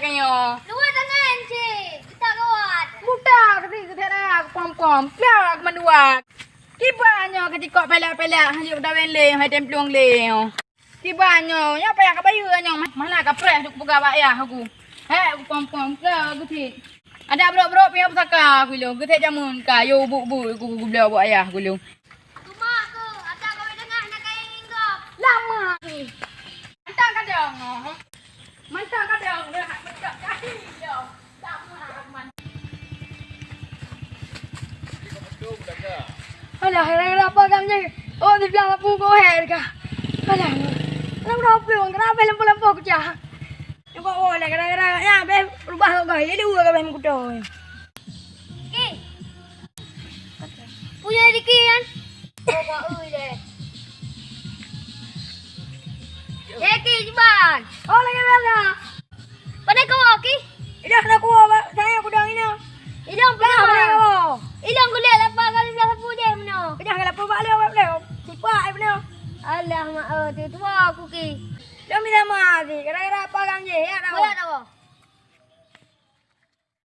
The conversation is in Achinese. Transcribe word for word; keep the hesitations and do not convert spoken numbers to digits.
Nyoe. Dua tangan cit. Kita gawat. Muda keuti keuti dah pom-pom. Plah mandua. Kiban nyoe keutikok pelak-pelak, hanjeuet dawen lé, hai templong lé. Kiban nyoe, nyoe payah ka bayeue nyoe, mana ka preh duk peugah bak yah aku. Hek, aku pom-pom, ke geutit. Ada brok-brok piah pusaka aku lo, geutit jameun ka, yo ubuk-ubuk aku gubloe bak ayah aku lo. Cuma aku, ada kawin tengah nak kain inggop. Lama. Mantap kadang, oh. Mantap kadang, dah mantap kali, yo. Alah, gara-gara apa kamoe? Oh, di belah lampu kau hai ka. Alah. Lampu lampu, kenapa lampu-lampu aku cah? Nampak oh, lah gara-gara ya, beh berubah kau, jadi dua kau beh mengkudo. Ki. Punya dikit kan? Oh, mak ui deh. Ya, Ki, cepat. Oh, lagi berapa? Pandai kau, Ki? Idah nak kuah, Pak. Saya aku dah ini. Ilang pernah mana? Ilong kulit lapar kali belah sapu je meno. Pecah ke lapar bak leo, bak leo. Sipak ai meno. Alah, mak, eh, tu tua aku, Ki. Dia minta maaf, Ki. Gara-gara apa gang je, ya, tahu? Boyak tahu.